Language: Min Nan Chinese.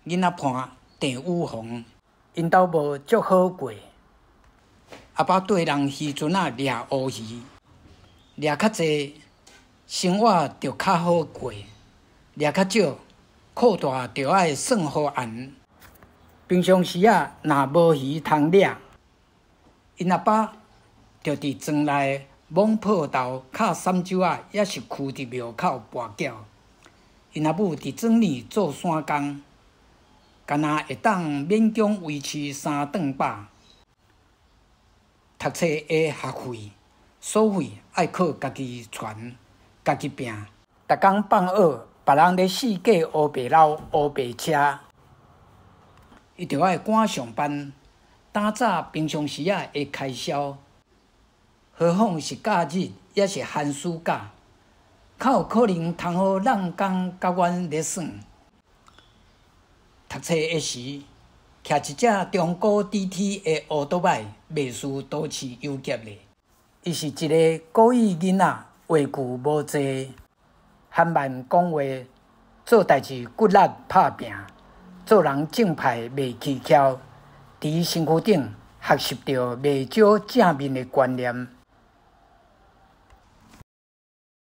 囡仔伴鄭宇宏，𪜶兜無足好過。阿爸綴人漁船仔掠烏魚，掠較濟，生活就較好過；掠較少，褲帶就愛算予絚。平常時仔若無魚通掠，𪜶阿爸就佇庄內摸破頭、敲三洲仔，抑是坵佇廟口跋筊。𪜶阿母佇庄裡做散工，干焦會當勉強維持三頓飽。讀冊的學費、所費愛靠家己傳、家己拚。逐工放學，別人咧四界烏白溜、烏白車，伊就愛趕上班，打雜平常時仔的開銷。何況是假日，抑是寒暑假，較有可能通好浪工佮阮咧耍。讀冊的時，騎一隻中古 DT 的烏多擺，袂輸都市遊俠咧。伊是一个古意囡仔，話句無濟，含慢講話，做代誌骨力拍拚，做人正派袂起蹺。佇身軀頂學習著袂少正面的觀念。